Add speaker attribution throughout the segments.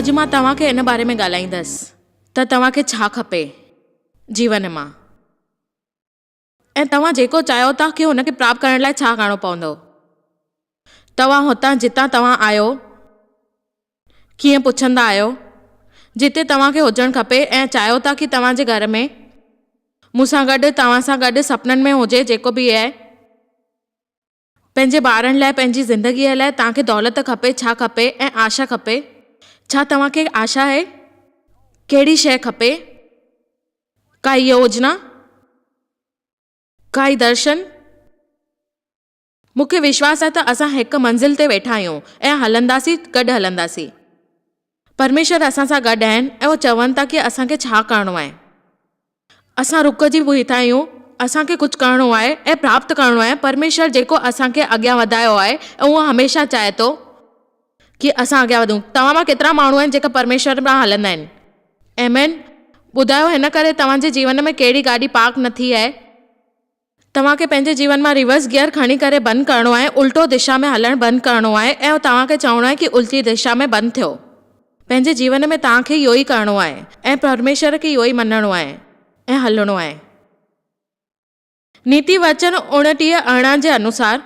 Speaker 1: اڄ مان توهان کي ان باري ۾ ڳالهائيندس ته توهان کي ڇا کپي جيون مان ۽ توهان جيڪو چاهيو ٿا کي ان کي پراپت ڪرڻ لاء ڇا ڪرڻو پوندو. توهان هتان جتان توهان آهيو ڪيئن پڇندا آهيو جتي توهان کي هجڻ کپي ۽ چاهيو ٿا ڪي توهان جي گهر ۾ مون سان گڏ توهان سان گڏ سپنن ۾ هجي جيڪو به آهي. پنهنجي ٻارن لاء پنهنجي زندگيء لاء توهان کي دولت کپي ڇا کپي ۽ آشا کپي ڇا توهان کي آشا آهي ڪهڙي شيء کپي ڪائي يوجنا ڪائي درشن مون کي وشواس آهي ته اسان هڪ منزل تي ويٺا آهيون ۽ هلنداسين گڏ هلنداسين پرميشور اسان سان گڏ آهن ۽ هو چون ٿا ڪي اسان کي ڇا ڪرڻو آهي. اسان رڪجي بيٺا آهيون، اسان کي ڪجهه ڪرڻو آهي ۽ پراپت ڪرڻو آهي، پرميشور جيڪو اسان کي اڳيان وڌايو آهي ۽ اهو هميشه چاهي ٿو ڪي اسان اڳيان وڌون. توهان مان ڪيترا ماڻهو آهن جيڪا پرميشور مان هلندا آهن؟ آمين. ٻڌايو هن ڪري توهان جي جيون ۾ ڪهڙي گاڏي پارڪ نه ٿي آهي؟ توهان کي پنهنجي جيون مان ريورس گيئر کڻي ڪري بند ڪرڻو آهي، الٽو دشا ۾ هلڻ بند ڪرڻو آهي ۽ توهان کي چوڻو آهي ڪي الٽي دشا ۾ بند ٿيو. پنهنجي جيون ۾ توهان کي اهو ئي ڪرڻو آهي ۽ پرميشور کي اهو ئي مڃڻو آهي ۽ هلڻو آهي. نيتي وچن 29 18 جي انوسار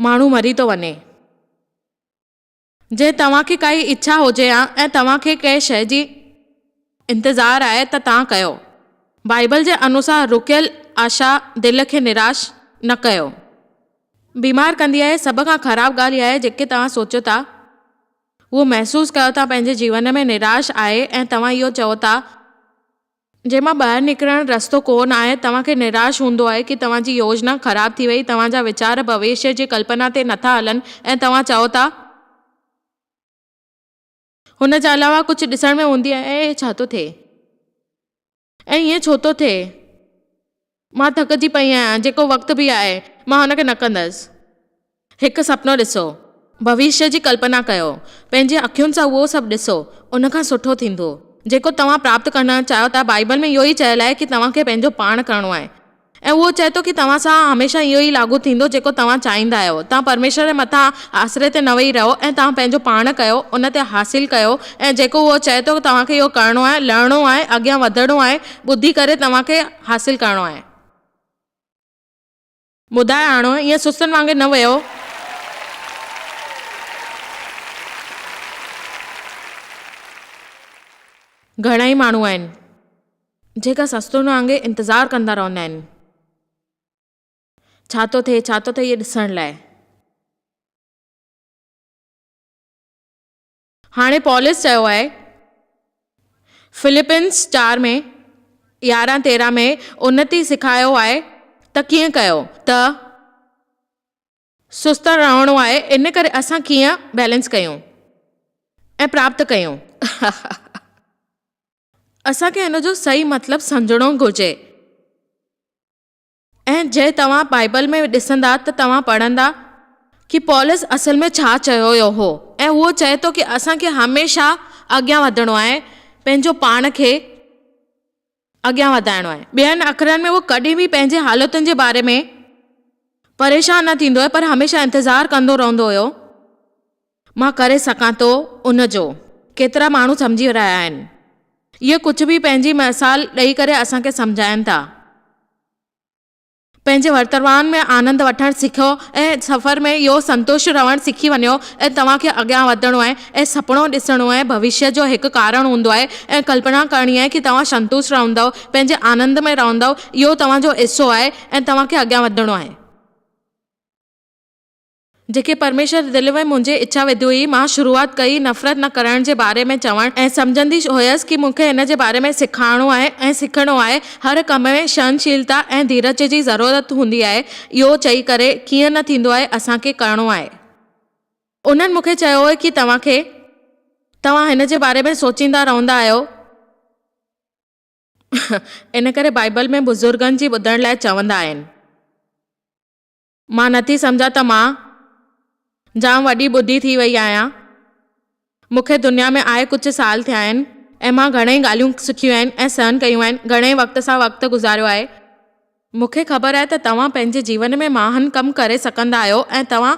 Speaker 1: ماڻهو مري ٿو وڃي. جي توهان کي ڪائي اڇا هجي ها ۽ توهان کي ڪنهن شيء جي انتظار آهي ته توهان ڪيو. بائيبل جي انوسار رڪيل آشا دل کي نراش نه ڪيو. بيمار ڪندي آهي سڀ کان خراب ڳالهه اها آهي جيڪي توهان سوچيو ٿا اهو محسوس ڪيو ٿا پنهنجي جيون ۾ نراش آهي ۽ توهان اهو چئو ٿا جنهن مان ٻاهر نڪرڻ رستو ڪو نه آهي، توهان کي نراش هوندو آهي ڪي توهان جي يوجنا خراب ٿي وئي، توهان جا ويچار ڀوشيه جي ڪلپنا تي نٿا هلن ۽ توهان چئو ٿا. هن جي علاوه ڪجهه ڏسڻ ۾ هوندي آهي ۽ ڇا ٿو ٿئي؟ ۽ ائين ڇو ٿو ٿئي؟ مان ٿڪجي پئي آهيان، جيڪو وقت به آهي، مان هن کي نه ڪندس. هڪ سپنو ڏسو. ڀوشيه جي ڪلپنا ڪيو. پنهنجي اکين سان اهو سڀ ڏسو. ان کان سٺو ٿيندو. جيڪو توهان پراپت ڪرڻ چاهيو ٿا. بائيبل ۾ اهو ئي چيل آهي ڪي توهان کي پنهنجو پاڻ ڪرڻو آهي. ۽ اهو چئي ٿو ڪي توهان سان هميشه اهو ئي لاڳو ٿيندو جيڪو توهان چاهيندا آهيو. توهان پرميشور جي مٿان آسري تي نه ويهي رهو ۽ توهان پنهنجو پاڻ ڪيو، ان تي حاصل ڪيو ۽ جيڪو اهو چئي ٿو توهان کي اهو ڪرڻو آهي، لهڻو آهي، اڳيان وڌڻو آهي، ٻڌي ڪري توهان کي حاصل ڪرڻو آهي. ٻڌائي آڻو، ائين سستن وانگي نه ويهو. گهڻائي ماڻهو آهن، جيڪا سستن وانگي انتظار ڪندا رهندا آهن، ڇا ٿو ٿئي، ڇا ٿو ٿئي اهي ڏسڻ لاء. هاڻي پولس چيو آهي، فلپينس چار ۾ 11 13 ۾ انتي سکايو آهي ته ڪيئن ڪيو ته سست رهڻو آهي ان ڪري اسان ڪيئن بيلنس ڪيون ۽ پراپت ڪيون. اسان کي ان جو صحيح مطلب سمجهڻو گهرجي. ۽ جي توهان بائيبل ۾ ڏسندا ته توهان پڙهندا ڪي پولس اصل ۾ ڇا چيو ويو هو ۽ اهو چئي ٿو ڪي اسان کي هميشه اڳيان وڌڻو آهي پنهنجو پاڻ کي اڳيان وڌائڻو آهي ٻين اکرن ۾ اهو ڪڏهن به پنهنجي حالتن جي باري ۾ پريشان نه ٿيندو هو پر هميشه انتظار ڪندو رهندو هيو مان ڪري سگهان ٿو ان جو ڪيترا ماڻهو سمجهي رهيا آهن اهي ڪجهه به پنهنجي مثال ڏئي ڪري اسان کي سمجهائن ٿا. پنهنجي ورتمان ۾ آنند وٺڻ سکيو ۽ سفر ۾ اهو سنتوش رهڻ سکي وڃو ۽ توهان کي اڳيان وڌڻو آهي ۽ سپڻو ڏسڻو آهي ڀوشيه جو هڪ ڪارڻ هوندو آهي ۽ ڪلپنا ڪرڻي آهي ڪي توهان سنتوش رهندؤ پنهنجي آنند ۾ رهندؤ اهو توهان جو حصو آهي ۽ توهان کي اڳيان وڌڻو آهي. جيڪي پرميشور دل ۾ منهنجي اڇا وڌي هئي، مان شروعات ڪئي نفرت نه ڪرڻ جي باري ۾ چوڻ ۽ سمجهندي هيس ڪي مون کي هن جي باري ۾ سکاڻو آهي ۽ سکڻو آهي، هر ڪم ۾ سهنشيلتا ۽ ڌيرج جي ضرورت هوندي آهي، اهو چئي ڪري ڪيئن نه ٿيندو آهي، اسان کي ڪرڻو آهي. انهن مون کي چيو هو ڪي توهان کي توهان هن جي باري ۾ سوچيندا رهندا آهيو، ان ڪري بائيبل ۾ بزرگن جي ٻڌڻ لاء چوندا آهن. مان نٿي سمجهان ته مان جام وڏي ٻڍي ٿي وئي آهيان. مون کي دنيا ۾ آئي ڪجهه سال ٿيا آهن ۽ مان گهڻئي ڳالهيون سکيون آهن ۽ سهن ڪيون آهن، گهڻئي وقت سان وقت گذاريو آهي. مون کي خبر آهي ته توهان پنهنجي جيون ۾ مهان ڪم ڪري سگهندا آهيو ۽ توهان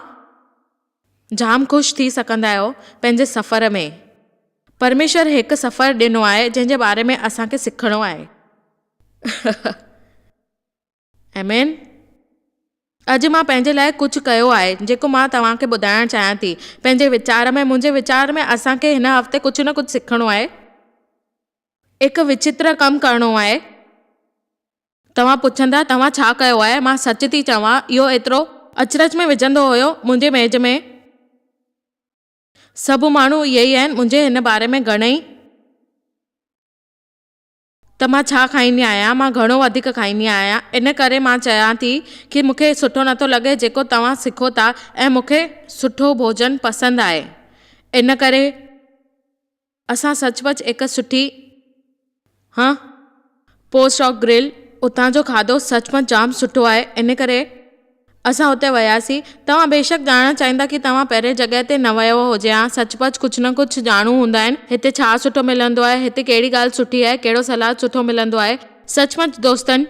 Speaker 1: جام خوش ٿي سگهندا آهيو پنهنجي سفر ۾. پرميشور هڪ سفر ڏنو آهي جنهن جي باري ۾ اسان کي سکڻو آهي. آمين. اڄ مان پنهنجي لاء ڪجهه ڪيو آهي جيڪو مان توهان کي ٻڌائڻ چاهيان ٿي. پنهنجي ويچار ۾، منهنجي ويچار ۾ اسان کي هن هفتي ڪجهه نه ڪجهه سکڻو آهي. هڪ وچتر ڪم ڪرڻو آهي. توهان پڇندا، توهان ڇا ڪيو آهي؟ مان سچ ٿي چوان، اهو ايترو اچرج ۾ وجهندو هيو. منهنجي ميز ۾. سڀ ماڻهو اهي ئي آهن. منهنجي هن باري ۾ گهڻئي. ته مان ڇا کائيندي آهيان، مان گهڻو وڌيڪ کائيندي آهيان، ان ڪري مان چيان ٿي ڪي مون کي سٺو نٿو لڳي جيڪو توهان سکو ٿا ۽ مون کي سٺو ڀوڄن پسند آهي، ان ڪري اسان سچ پچ هڪ سٺي هان پوسٽ آف گرل اتان جو کاڌو سچ مچ جام سٺو آهي، ان ڪري. اسان اتي وياسين. توهان بيشڪ ڄاڻڻ چاهيندا ڪي توهان پهرين جڳهه تي نه ويو هجي ها. سچ پچ ڪجهه نه ڪجهه ڄاڻون هوندا آهن. هتي ڇا سٺو ملندو آهي، هتي ڪهڙي ڳالهه سٺي آهي، ڪهڙو سلاد سٺو ملندو آهي. سچ مچ دوستن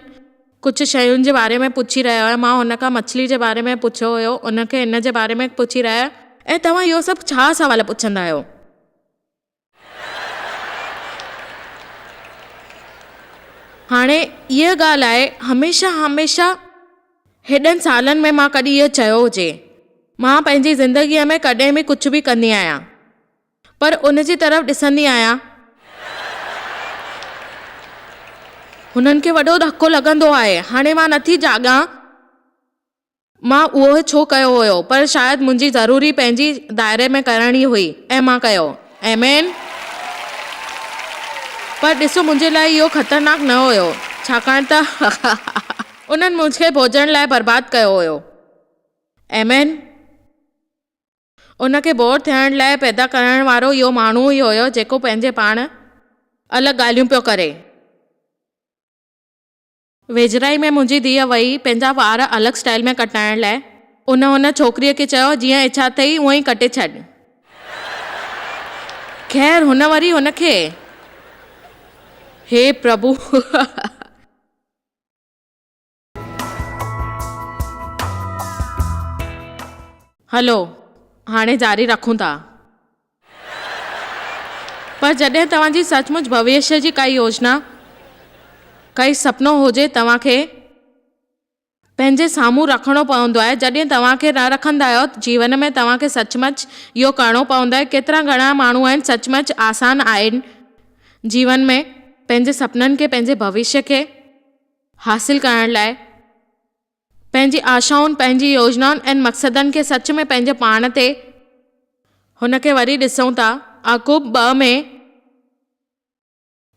Speaker 1: ڪجهه شين جي باري ۾ پڇي رهيا هيا. مان هن کان مڇلي جي باري ۾ پڇيو هيو، ان کي ان جي باري ۾ پڇي رهيا. ۽ توهان اهو سڀ ڇا سوال پڇندا آهيو؟ هاڻي اها ڳالهه آهي هميشه هميشه هيڏن سالن ۾ مان ڪڏهن اهو چيو هجي مان پنهنجي زندگيء ۾ ڪڏهن به ڪجهه به ڪندي آهيان پر ان جي طرف ڏسندي آهيان هنن کي وڏو ڌڪو لڳندو آهي هاڻي مان نٿي جاڳان مان اهو ڇو ڪيو هيو، پر شايد منهنجي ضروري پنهنجي دائري ۾ ڪرڻي هئي ۽ مان ڪيو. آمين. پر ڏسو منهنجي لاء اهو خطرناڪ نه هيو، ڇاڪاڻ ته انهن مون کي ڀوڄڻ لاء برباد ڪيو هيو. آمين. ان کي بور ٿيڻ لاء پيدا ڪرڻ وارو اهو ماڻهو ئي هيو جيڪو پنهنجي پاڻ الڳ ڳالهيون پيو ڪري. ويجهڙائي ۾ منهنجي ڌيء وئي پنهنجا وار الڳ اسٽائيل ۾ ڪٽائڻ لاء. ان هن ڇوڪريء کي چيو، جيئن اڇا اٿئي اونئن ئي ڪٽي ڇڏ. خير هن وري هن کي. هي پرڀو! هلو، هاڻي جاري رکون ٿا. پر جڏهن توهان جي سچ مچ ڀوشيه جي ڪائي يوجنا، ڪائي سپنو هجي توهان کي پنهنجي سامهون رکڻو پوندو آهي، جڏهن توهان کي نه رکندا آهيو جيون ۾ توهان کي سچ مچ اهو ڪرڻو پوندو آهي، ڪيترا گهڻا ماڻهو آهن سچ مچ آسان آهن جيون ۾ پنهنجي سپنن کي پنهنجي ڀوشيه کي حاصل ڪرڻ لاء. پنهنجي آشائن، پنهنجي يوجنائن ۽ مقصدن کي سچ ۾ پنهنجي پاڻ تي. هن کي وري ڏسون ٿا عاقوب ٻه ۾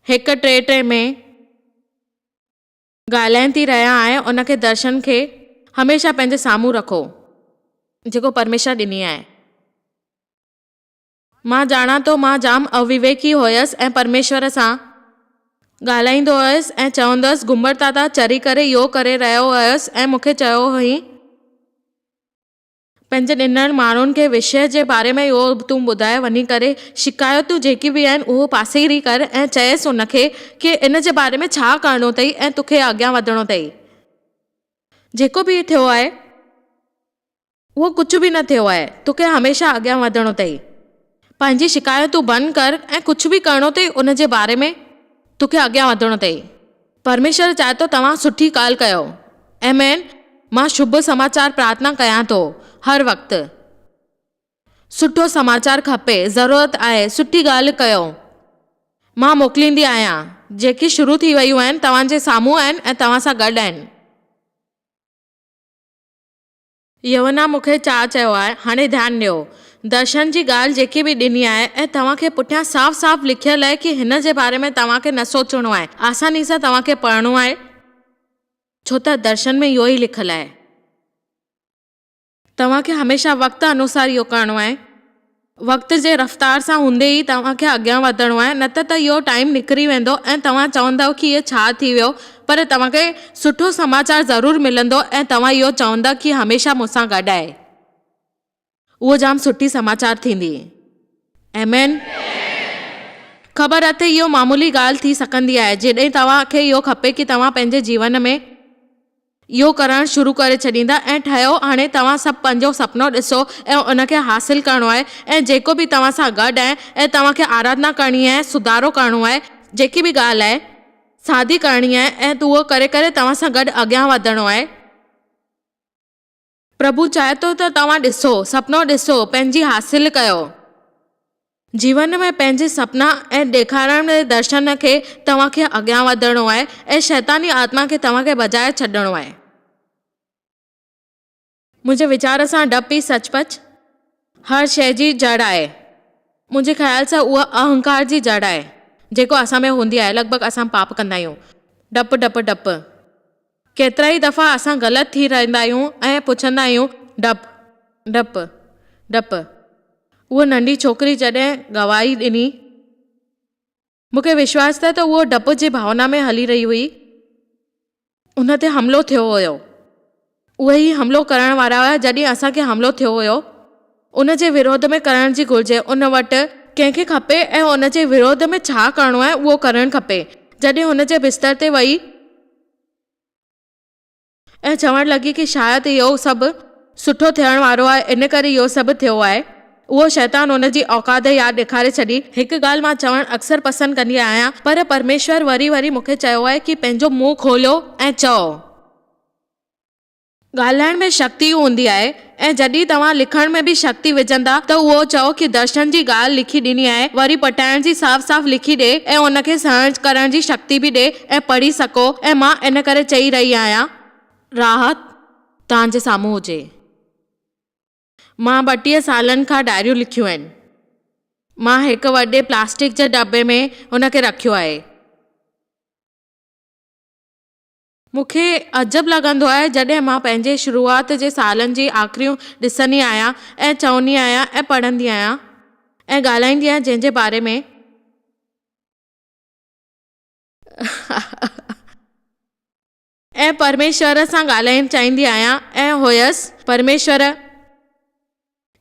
Speaker 1: هڪ ٽي ٽي ۾. ڳالهائين ٿي رهيا آهي ان کي درشن کي هميشه پنهنجي سامهون رکو. جيڪو پرميشور ڏني آهي. مان ڄاڻان ٿو مان جام اويويڪي هيس ۽ پرميشور سان ڳالهائيندو هيس ۽ چوندو هيس گهمبڙ تان تان چري ڪري اهو ڪري رهيو هيس ۽ مون کي چيو هئين پنهنجي ڏنل ماڻهن کي وشيه جي باري ۾ اهو تون ٻڌاء وڃي ڪري شڪايتون جيڪي به آهن اهو پاسيري ڪر ۽ چئيس ان کي ڪي ان جي باري ۾ ڇا ڪرڻو اٿئي ۽ توکي اڳيان وڌڻو اٿئي جيڪو به ٿيو آهي. اهو ڪجهه به نه ٿيو آهي، توکي هميشه اڳيان وڌڻو اٿئي. پنهنجي شڪايتون بند ڪر ۽ ڪجهه به ڪرڻو اٿئي ان جي باري ۾ توکي اڳيان وڌڻو اٿئي. پرميشور چاهي ٿو توهان سٺي ڳالهه ڪيو. آمين. مان شڀ سماچار پرارٿنا ڪيان ٿو هر وقت. سٺو سماچار کپي، ضرورت آهي، سٺي ڳالهه ڪيو. مان موڪليندي آهيان. جيڪي شروع ٿي ويون آهن توهان جي سامهون آهن ۽ توهان سان گڏ آهن. يوحنا مون کي ڇا چيو آهي؟ هاڻي ڌيان ڏيو. درشن جي ڳالهه جيڪي به ڏني آهي ۽ توهان کي پٺيان صاف صاف لکيل آهي ڪي هن جي باري ۾ توهان کي نه سوچڻو آهي. آساني سان توهان کي پڙهڻو آهي ڇو ته درشن ۾ اهو ئي لکيل آهي. توهان کي هميشه وقت انوسار اهو ڪرڻو آهي. وقت جي رفتار سان هوندي ئي توهان کي اڳيان وڌڻو آهي نه ته ته اهو ٽائيم نڪري ويندو ۽ توهان چوندؤ ڪي اهو ڇا ٿي ويو پر توهان کي سٺو سماچار ضرور ملندو ۽ توهان اهو چوندا ڪي هميشه مون سان گڏ آهي اهو جام سٺي سماچار ٿيندي آمين. خبر اٿئي اهو معمولي ڳالهه ٿي سگهندي آهي جيڏهن توهان کي اهو کپي ڪي توهان پنهنجي جيون ۾ اهو ڪرڻ شروع ڪري ڇڏيندا ۽ ٺهيو هاڻي توهان سڀ پنهنجو سپنو ڏسو ۽ ان کي حاصل ڪرڻو آهي ۽ جيڪو به توهان سان گڏ آهي ۽ توهان کي آراڌنا ڪرڻي آهي سڌارو ڪرڻو آهي جيڪي به ڳالهه آهي سادي ڪرڻي آهي ۽ اهو ڪري ڪري توهان سان گڏ اڳيان وڌڻو آهي. پرڀو چاهي ٿو ته توهان ڏسو، سپنو ڏسو، پنهنجي حاصل ڪيو. جيون ۾ پنهنجي سپنا ۽ ڏيکارڻ جي درشن کي توهان کي اڳيان وڌڻو آهي ۽ شيطاني آتما کي توهان کي ڀڄائي ڇڏڻو آهي. منهنجي ويچار سان ڊپ ئي سچ پچ هر شيء جي جڙ آهي. منهنجي خيال سان اها اهنڪار جي جڙ آهي، جيڪو اسان ۾ هوندي آهي. لڳ ڀڳ اسان پاپ ڪندا آهيون. ڊپ ڊپ ڊپ. ڪيترائي دفعا اسان غلط ٿي رهندا آهيون ۽ پڇندا آهيون، ڊپ، ڊپ، ڊپ. اها ننڍي ڇوڪري جڏهن گواهي ڏني، مون کي وشواس ته اهو ڊپ جي ڀاونا ۾ هلي رهي هئي. ان تي حملو ٿيو هيو. اهي ئي حملو ڪرڻ وارا هيا جڏهن اسان کي حملو ٿيو هيو. ان جي وروڌ ۾ ڪرڻ جي گهرجي. ان وٽ ڪنهن کي کپي ۽ ان جي وروڌ ۾ ڇا ڪرڻو آهي اهو ڪرڻ کپي. جڏهن هن جي بستر تي وئي. ۽ چوڻ لڳي ڪي شايد اهو سڀ سٺو ٿيڻ وارو آهي ان ڪري اهو سڀ ٿيو آهي. اهو شيطان هن جي اوقات ياد ڏيکاري ڇڏي. هڪ ڳالهه مان چوڻ اڪثر پسند ڪندي آهيان پر پرميشور وري وري مون کي چيو آهي ڪي پنهنجو منهن کوليو ۽ چئو. ڳالهائڻ ۾ شڪتي هوندي آهي ۽ جڏهن توهان لکڻ ۾ به شڪتي وجهندا ته اهو چئو ڪي درشن جي ڳالهه لکي ڏني آهي وري پٽائڻ جي صاف صاف لکي ڏي ۽ ان کي سهڻ ڪرڻ جي شڪتي به ڏي ۽ پڙهي سگهو ۽ مان ان ڪري چئي رهي آهيان. راحت توهان جي سامهون هجي. مان 32 سالن کان ڊائريون لکيون آهن. مان هڪ وڏي پلاسٽڪ جي ڊٻي ۾ ان کي رکيو آهي. مون کي عجب لڳندو آهي جڏهن مان پنهنجي شروعات جي سالن جي آکريون ڏسندي آهيان ۽ چوندي آهيان ۽ پڙهندي آهيان ۽ ڳالهائيندي آهيان جنهن جي باري ۾. ۽ پرميشور سان ڳالهائڻ چاهيندي آهيان ۽ هيس پرميشور.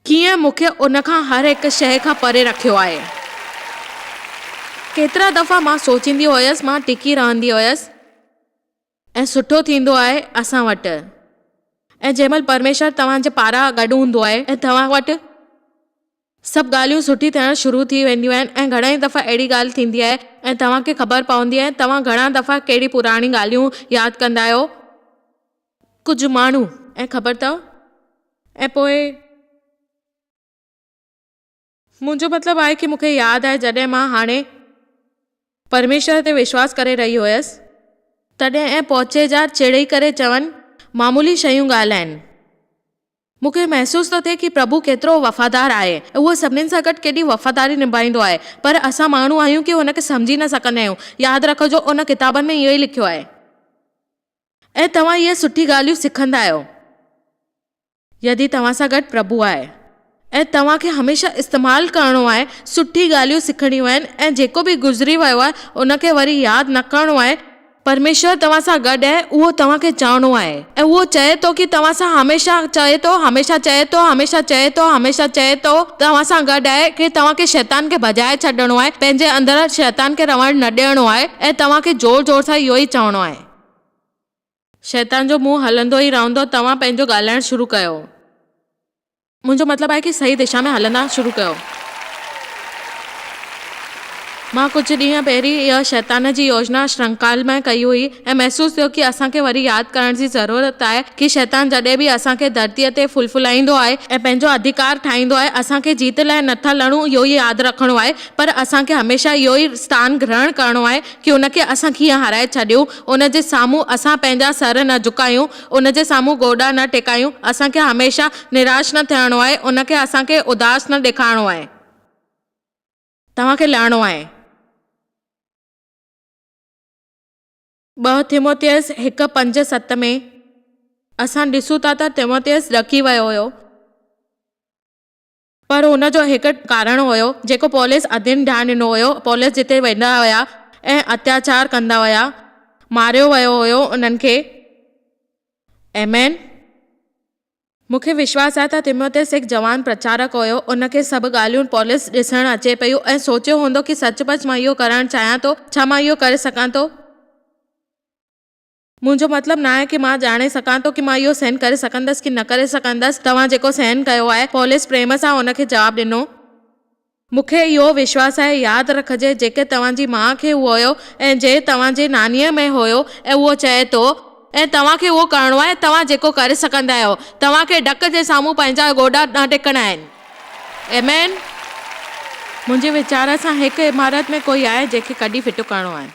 Speaker 1: ڪيئن مون کي ان کان هر هڪ شيء کان پري رکيو آهي. ڪيترا دفعا مان سوچيندي هيس مان ٽڪي رهندي هيس ۽ سٺو ٿيندو آهي اسان وٽ ۽ جنهن مهل پرميشور توهان جي پاران گڏ هوندو آهي ۽ توهان وٽ سڀ ڳالهيون سٺي ٿيڻ شروع ٿي وينديون آهن ۽ گهڻا ئي دفعا اهڙي ڳالهه ٿيندي آهي ۽ توهان کي خبر پوندي آهي توهان گهڻا دفعا ڪهڙي پراڻي ڳالهيون ياد ڪندا آهيو ڪجهه ماڻهو ۽ خبر اٿو ۽ پوء منهنجو مطلب آهي ڪي مون کي ياد آهي جڏهن مان هاڻي پرميشور تي وشواس ڪري رهي هيس تڏهن ۽ پهچي جا چڙي ڪري چون معمولي شيون ڳالهائن مون کي محسوس ٿو ٿئي ڪي پرڀو ڪيترو وفادار آهي اهو سڀنين سان گڏ ڪيڏي وفاداري نڀائيندو آهي پر اسان ماڻهو آهيون ڪي هن کي سمجهي نه سگهندا آهيون ياد رکجو ان ڪتابن ۾ اهو ئي لکيو آهي ۽ توهان اهي سٺي ڳالهيون سکندا آهيو. يدي توهان سان گڏ پرڀو آهي ۽ توهان کي هميشه استعمال ڪرڻو آهي، سٺي ڳالهيون سکڻيون آهن ۽ جيڪو به گذري ويو آهي ان کي وري ياد نه ڪرڻو آهي، پرميشور توهان سان گڏ آهي اهو توهان کي چوڻو آهي ۽ اهو چئي ٿو ڪي توهان سان هميشه چئي ٿو، هميشه چئي ٿو، هميشه چئي ٿو، هميشه چئي ٿو توهان سان گڏ آهي ڪي توهان کي شيطان کي ڀڄائي ڇڏڻو آهي، پنهنجي اندر شيطان کي رهڻ نه ڏيڻو آهي ۽ توهان کي زور زور سان اهو ئي چوڻو آهي. شيطان جو منهن هلندو ئي رهندو، توهان پنهنجو ڳالهائڻ شروع ڪيو. منهنجو مطلب آهي ڪي صحيح دشا ۾ هلندا شروع ڪيو. مان ڪجهه ڏينهن پهرين اها شيطان جي يوجنا شرنڪال ۾ ڪئي هئي ۽ محسوس ٿيو ڪي اسان کي وري ياد ڪرڻ جي ضرورت آهي ڪي شيطان جڏهن به اسان کي ڌرتيء تي ڦلڦلائيندو آهي ۽ پنهنجو اڌيڪار ٺاهيندو آهي اسان کي جيت لاء نٿا لڙون اهو ئي ياد رکڻو آهي پر اسان کي هميشه اهو ئي اسٿان گرهڻ ڪرڻو آهي ڪي ان کي اسان ڪيئن هارائي ڇڏيون، ان جي سامهون اسان پنهنجا سر نه جهڪايون، ان جي سامهون گوڏا نه ٽيڪايون، اسان کي هميشه نراش نه ٿيڻو آهي، ان کي اسان کي اداس نه ڏيکارڻو آهي. توهان کي لهڻو آهي. ٻه تيموٿيس هڪ پنج ست ۾ اسان ڏسون ٿا ته تيموٿيس ڏڪي ويو هيو. پر ان جو هڪ ڪارڻ هيو، جيڪو پولس اڌين ڌيان ڏنو هيو. پولس جتي ويندا هيا ۽ اتياچار ڪندا هيا، ماريو ويو هيو انهن کي. آمين. مون کي وشواس آهي ته تيموٿيس هڪ جوان پرچارڪ هيو. ان کي سڀ ڳالهيون پولس ڏسڻ اچي پيون ۽ سوچيو هوندو ڪي سچ پچ مان اهو ڪرڻ چاهيان ٿو. ڇا مان اهو ڪري سگهان ٿو؟ منهنجو مطلب ناهي ڪي مان ڄاڻي سگهان ٿو ڪي مان اهو سهن ڪري سگهندس ڪي نه ڪري سگهندس، توهان جيڪو سهن ڪيو آهي. پولس پريم سان هن کي جواب ڏنو. مون کي اهو وشواس آهي، ياد رکجي، جيڪي توهان جي ماء کي هيو ۽ جي توهان جي نانيء ۾ هيو ۽ اهو چئي ٿو، ۽ توهان کي اهو ڪرڻو آهي، توهان جيڪو ڪري سگهندا آهيو، توهان کي ڊڪ جي سامهون پنهنجا گوڏا نه ٽيڪڻا آهن. آمين. منهنجي ويچار سان هڪ عمارت ۾ ڪوئي آهي جنهن کي ڪڍي ڦٽو ڪرڻو آهي.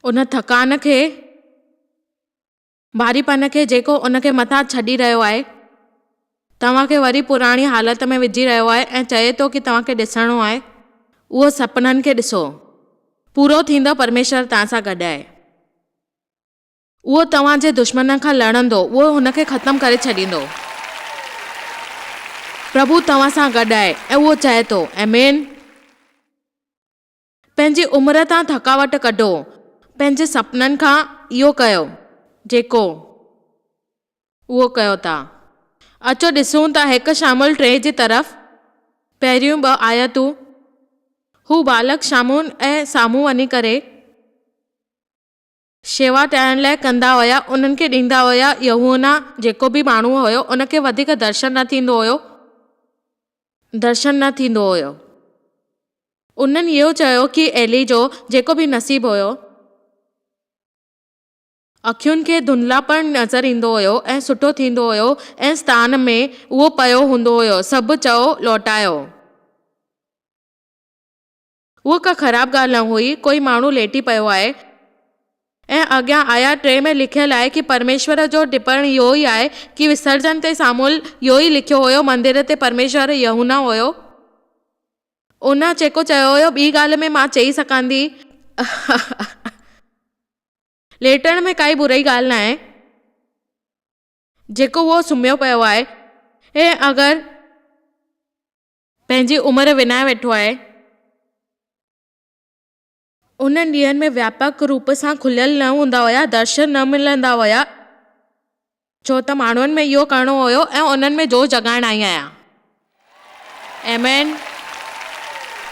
Speaker 1: ان ٿڪان کي. ڀاريپن کي جيڪو ان کي مٿان ڇڏي رهيو آهي، توهان کي وري پراڻي حالت ۾ وجهي رهيو آهي ۽ چئي ٿو ڪي توهان کي ڏسڻو آهي، اهو سپنن کي ڏسو. پورو ٿيندو پرميشور توهان سان گڏ آهي. اهو توهان جي دشمنن کان لڙندو، اهو هن کي ختم ڪري ڇڏيندو. پرڀو توهان سان گڏ آهي ۽ اهو چئي ٿو. آمين. پنهنجي عمر تان ٿڪاوٽ ڪڍو. پنهنجي سپنن کان اهو ڪيو، جيڪو اهو ڪيو ٿا. اچو ڏسون ته هڪ شامل ٽي جي طرف پهريون ٻه آيتون. هو ٻالڪ شامون ۽ سامهون وڃي ڪري. شيوا ٽائڻ لاء ڪندا هيا، انهن کي ڏيندا هيا. يوحنا جيڪو به ماڻهو هيو، ان کي وڌيڪ درشن نه ٿيندو هيو. درشن نه ٿيندو هيو. انهن اهو چيو ڪي ايلي جو جيڪو به نصيب هيو. اکين کي ڌنڌلاپڻ نظر ايندو هيو ۽ سٺو ٿيندو هيو ۽ ستان ۾ اهو پيو هوندو هيو. سڀ چئو لوٽايو. اها ڪا خراب ڳالهه نه هئي. ڪوئي ماڻهو ليٽي پيو آهي. ۽ اڳيان آيا ٽي ۾ لکيل آهي ڪي پرميشور جو ڊپڻ اهو ئي آهي ڪي وسرجن تي ساموئل اهو ئي لکيو هيو مندر تي پرميشور يهونا هيو. ان جيڪو چيو هيو ٻي ڳالهه ۾ مان چئي سگهان ٿي. ليٽڻ ۾ ڪائي برئي ڳالهه ناهي. جيڪو اهو سمهيو پيو آهي ۽ اگر. پنهنجي عمر وڃائي ويٺو آهي. انهن ڏينهن ۾ وياپڪ روپ سان کليل نه هوندا هيا، درشن نه ملندا هيا، ڇو ته ماڻهن ۾ اهو ڪرڻو هيو ۽ انهن ۾ جوش جڳائڻ آئي آهيان. آمين.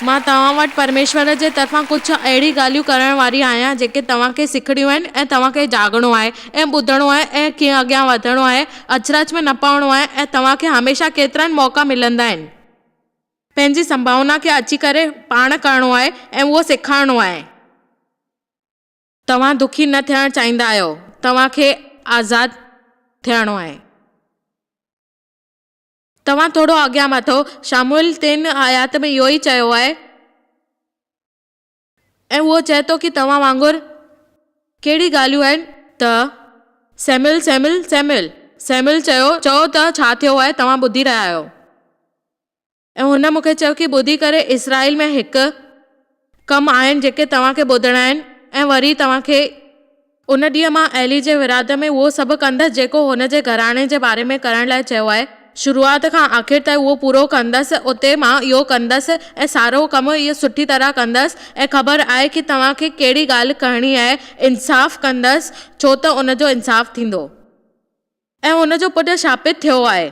Speaker 1: مان توهان وٽ پرميشور جي طرفان ڪجهه اهڙي ڳالهيون ڪرڻ واري آهيان جيڪي توهان کي سکڻيون آهن ۽ توهان کي جاڳڻو آهي ۽ ٻڌڻو آهي ۽ ڪيئن اڳيان وڌڻو آهي، اچرج ۾ نه پوڻو آهي ۽ توهان کي هميشه ڪيترن موقعا ملندا آهن. پنهنجي سنڀاونا کي اچي ڪري پاڻ ڪرڻو آهي ۽ اهو سيکارڻو آهي. توهان دکي نه ٿيڻ چاهيندا آهيو، توهان کي آزاد ٿيڻو آهي. توهان ٿورو اڳيان وڌو. شموئيل تين آيات ۾ اهو ئي چيو آهي. ۽ اهو چئي ٿو ڪي توهان وانگر ڪهڙي ڳالهيون آهن ته. Samuel, Samuel, Samuel! سيموئيل چيو، چئو ته ڇا ٿيو آهي، توهان ٻڌي رهيا آهيو. ۽ هن مون کي چيو ڪي ٻڌي ڪري اسرائيل ۾ هڪ ڪم آهن جيڪي توهان کي ٻڌڻا آهن ۽ وري توهان کي. ان ڏينهن مان ايلي جي وراڌ ۾ اهو سڀ ڪندس جيڪو هن جي گهراڻي جي باري ۾ ڪرڻ لاء چيو آهي. شروعات کان آخر تائين اهو پورو ڪندس، اتي مان اهو ڪندس ۽ سارو ڪم اهو سٺي طرح ڪندس ۽ خبر آهي ڪي توهان کي ڪهڙي ڳالهه ڪرڻي آهي، انصاف ڪندس، ڇو ته ان جو انصاف ٿيندو. ۽ هن جو پٽ شاپت ٿيو آهي.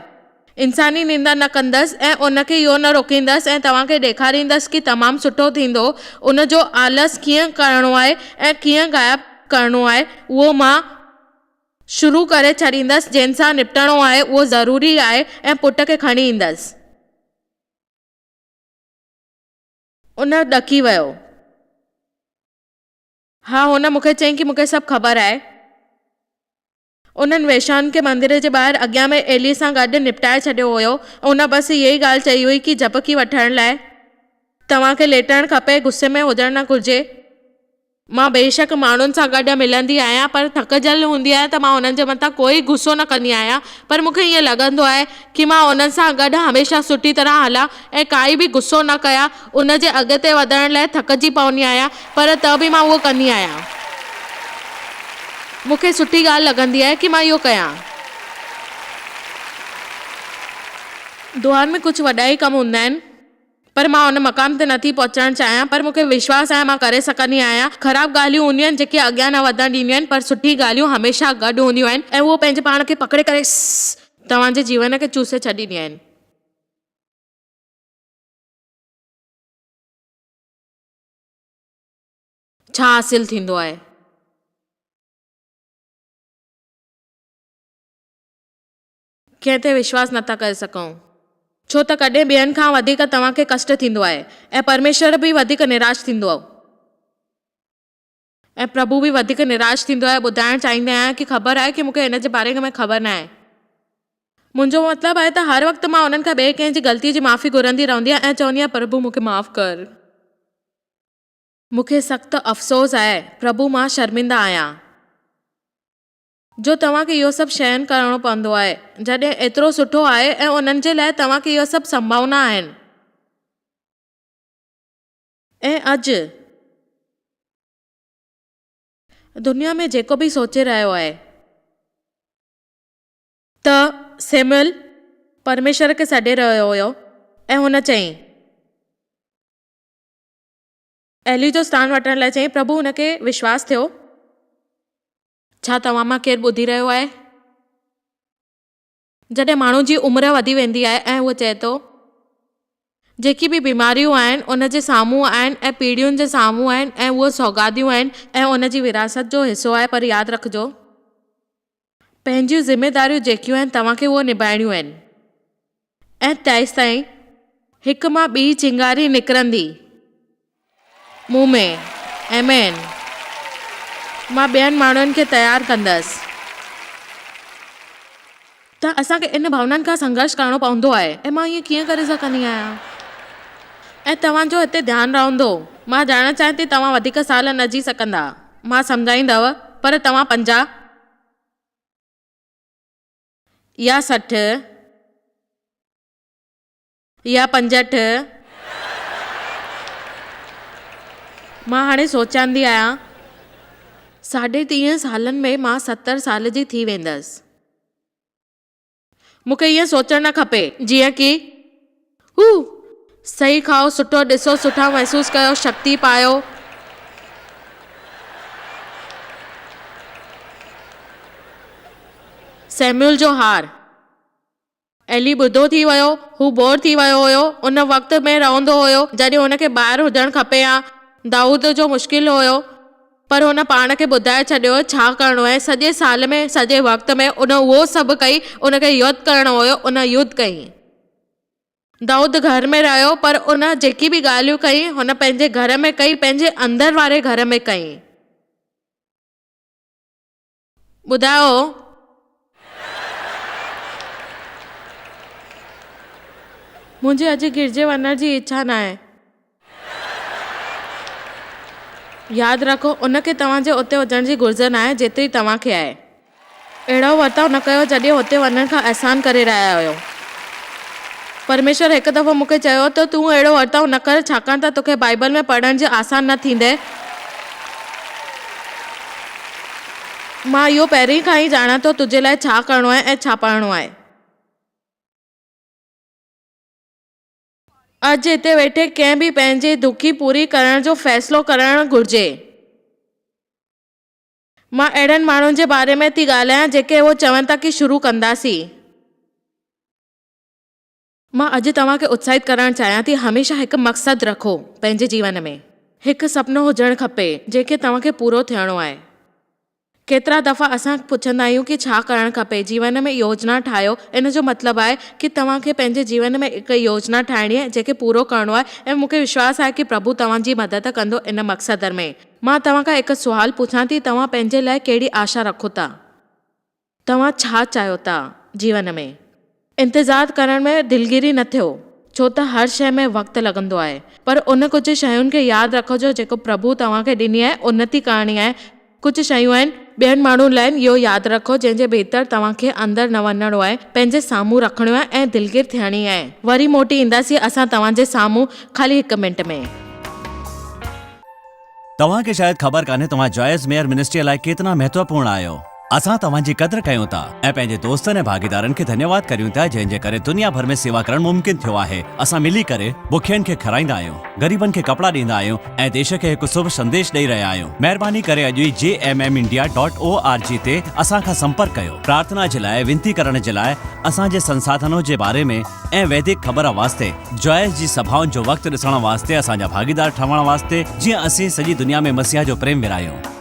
Speaker 1: انساني نندا نه ڪندس ۽ ان کي اهو نه روڪيندس ۽ توهان کي ڏيکاريندس ڪي تمام سٺو ٿيندو، ان جو آلس ڪيئن ڪرڻو آهي ۽ ڪيئن غائب ڪرڻو آهي، اهو مان شروع ڪري ڇڏيندس، جنهن سان نپٽڻو آهي اهو ضروري آهي ۽ پٽ کي کڻي ايندس. ان ڏڪي ويو. ها، هن مون کي چيائين ڪي مون کي سڀ خبر آهي. انهن ويشائن کي مندر جي ٻاهر اڳيان ۾ ايلي سان گڏ نپٽائي ڇڏيو هيو. ان بس اها ئي ڳالهه چئي هئي ڪي جهپڪي وٺڻ لاء توهان کي ليٽڻ کپي، غصي ۾ هجڻ نه گهرجي. مان بيشڪ ماڻهن سان گڏ ملندي آهيان پر ٿڪجيل هوندي آهيان ته مان انهن جي مٿان ڪوئي غصو نه ڪندي آهيان پر مون کي ائين لڳندو آهي ڪي مان انهن سان گڏ هميشه سٺي طرح هلان ۽ ڪائي به غصو نه ڪيان ان جي اڳتي وڌڻ لاء ٿڪجي پوندي آهيان پر ته به مان اهو ڪندي آهيان. مون کي سٺي ڳالهه لڳندي آهي ڪي مان اهو ڪيان. دعائن ۾ ڪجهه وڏا ئي ڪم هوندا آهن پر مان ان مقام تي نٿي پهچڻ چاهيان پر مون کي وشواس آهي مان ڪري سگهندي آهيان. خراب ڳالهيون هونديون آهن جيڪي اڳيان نه وڌڻ ڏينديون آهن پر سٺي ڳالهيون هميشه گڏ هونديون آهن ۽ اهو پنهنجي پاڻ کي پڪڙي ڪري توهان جي جيون کي چوسي ڇڏينديون آهن. ڇا حاصل ٿيندو آهي؟ ڪنهن تي وشواس نٿا ڪري سگهون. ڇو ته ڪڏهن ٻين کان وڌيڪ توهان کي ڪشٽ ٿيندو آهي ۽ پرميشور به وڌيڪ نراش ٿيندو ۽ پرڀو به وڌيڪ نراش ٿيندو آهي. ٻڌائڻ چاهيندي آهيان ڪي خبر آهي ڪي مون کي ان جي باري ۾ خبر ناهي. منهنجو مطلب آهي ته هر وقت مان انهن کان ٻئي ڪنهن جي غلطي جي معافي گهرندي رهندي آهيان ۽ چوندي آهيان پرڀو مون کي معاف ڪر. مون کي سخت افسوس آهي پرڀو مان شرمنده آهيان. جو توهان کي اهو سڀ شين ڪرڻو پوندو آهي جڏهن ايترو سٺو آهي ۽ انهن جي لاء توهان کي اهو سڀ سنڀاونا آهن ۽ اڄ دنيا ۾ جيڪو به سوچي رهيو آهي ته سيموئل پرميشور کي سڏي رهيو هيو ۽ هن چيائين. ايلي جو اسٿان وٺڻ لاء چيائين، پرڀو هن کي وشواس ٿيو. ڇا توهان مان ڪير ٻڌي رهيو آهي؟ جڏهن ماڻهو جي عمر وڌي ويندي آهي ۽ هو چئي ٿو. جيڪي به بيماريون آهن ان جي سامهون آهن ۽ پيڙهين جي سامهون آهن ۽ اهي سوغاتيون آهن ۽ ان جي وراثت جو حصو آهي پر ياد رکجو. پنهنجيون ذميداريون جيڪيون آهن توهان کي اهي نڀائڻيون آهن. ۽ تيستائين هڪ مان ٻي چنگاري نڪرندي مون ۾. آمين. مان ٻين ماڻهن کي تيار ڪندس. ته اسان کي ان ڀاونائن کان سنگهرش ڪرڻو پوندو آهي. ۽ مان ائين ڪيئن ڪري سگهندي آهيان؟ ۽ توهان جو هتي ڌيان رهندو. مان ڄاڻڻ چاهيان ٿي توهان وڌيڪ سال نه جي سگهندا. مان سمجهائيندؤ، پر توهان 50. يا 60 يا 65. مان هاڻي سوچيندي آهيان. ساڍي ٽيهن سالن ۾ مان 70 سال جي ٿي ويندس. مون کي ائين سوچڻ نه کپي. جيئن ڪي هو! صحيح کائو، سٺو ڏسو، سٺا محسوس ڪيو، شڪتي پايو. سيميول جو هار. ايلي ٻڌو ٿي ويو. هو بور ٿي ويو هيو. ان وقت ۾ رهندو هيو، جڏهن هن کي ٻاهر هجڻ کپي ها. دائود جو مشڪل هيو. پر هن پاڻ کي ٻڌائي ڇڏيو هو ڇا ڪرڻو آهي. سڄي سال ۾، سڄي وقت ۾ ان اهو سڀ ڪئي. ان کي يڌ ڪرڻو هيو، ان يڌ ڪئي. دائود گهر ۾ رهيو، پر ان جيڪي به ڳالهيون ڪئي، هن پنهنجي گهر ۾ ڪئي، پنهنجي اندر واري گهر ۾ ڪئي. ٻڌايو. منهنجي اڄ گرجي وڃڻ جي اڇا ناهي. ياد رکو، ان کي توهان جي اتي هجڻ جي گهرج ناهي، جيتري توهان کي آهي. اهڙو ورتاء نه ڪيو جڏهن اتي وڃڻ کان احسان ڪري رهيا آهيو. پرميشور هڪ دفعو مون کي چيو ته تون اهڙو ورتاء نه ڪر ڇاڪاڻ ته توکي بائيبل ۾ پڙهڻ جي آسان نه ٿيندي. مان اهو پهرين کان ئي ڄاڻان ٿو تنهنجي لاء ڇا ڪرڻو آهي ۽ ڇا پڙهڻو آهي. اڄ هتي ويٺي ڪنهن به پنهنجي دکي پوري ڪرڻ جو فيصلو ڪرڻ گهرجي. مان اهڙن ماڻهن جي باري ۾ ٿي ڳالهايان جيڪي اهو چون ٿا ڪي شروع ڪنداسين. مان اڄ توهان کي اتساهت ڪرڻ چاهيان ٿي هميشه هڪ مقصد رکو پنهنجي جيون ۾. هڪ سپنو هجڻ کپي جنهن کي توهان کي پورو ٿيڻو آهي. ڪيترا دفعا اسان پڇندا آهيون ڪي ڇا ڪرڻ کپي جيون ۾ يوجنا ٺاهيو ان جو مطلب آهي ڪي توهان کي پنهنجي جيون ۾ هڪ يوجنا ٺاهڻي آهي جنهن کي پورو ڪرڻو آهي ۽ مون کي وشواس آهي ڪي پرڀو توهان جي مدد ڪندو ان مقصد ۾. مان توهان کان هڪ سوال پڇان ٿي، توهان پنهنجي لاء ڪهڙي آشا رکو ٿا؟ توهان ڇا چاهيو ٿا جيون ۾؟ انتظار ڪرڻ ۾ دلگيري نه ٿيو، ڇو ته هر شيء ۾ وقت لڳندو آهي. پر ان ڪجهه شين کي ياد رکجو جيڪو پرڀو توهان کي ڏني آهي، انتي ڪرڻي آهي. ڪجهه شيون آهن، ٻين ماڻهن لاء اهو ياد رکو جنهن جي ڀيتر توهان کي اندر نه وڃڻو آهي، پنهنجي سامهون رکڻيو آهي ۽ دلگير ٿيڻي آهي. وري موٽي اينداسين اسان توهان جي سامهون خالي هڪ منٽ ۾.
Speaker 2: توهان کي شايد خبر ڪانهي توهان جوائس ميئر منسٽريء لاء ڪيتنا مهتوپورڻ آهيو. اسان توهان جي قدر ڪيون ٿا ۽ پنهنجي دوستن ۽ ڀاڳيدارن کي ڌنيواد ڪريون ٿا جنهن جي ڪري دنيا ڀر ۾ سيوا ڪرڻ ممڪن ٿيو آهي. اسان ملي ڪري بکين کي کارائيندا آهيون، غريبن کي ڪپڙا ڏيندا آهيون ۽ ديش کي هڪ شڀ سنديش ڏئي رهيا آهيون. مهرباني ڪري اڄ ئي J M M India dot O R G تي اسان کان سمپرڪ ڪيو. پرارٿنا جي لاء وينتي ڪرڻ جي لاء اسان جي سنساڌنو جي باري ۾ ۽ ويدڪ خبر واسطي جوائس جي سڀائن جو وقت ڏسڻ واسطي اسان جا ڀاڳيدار ٺهڻ واسطي جيئن اسين سڄي دنيا ۾ مسيح جو پريم ورهايون.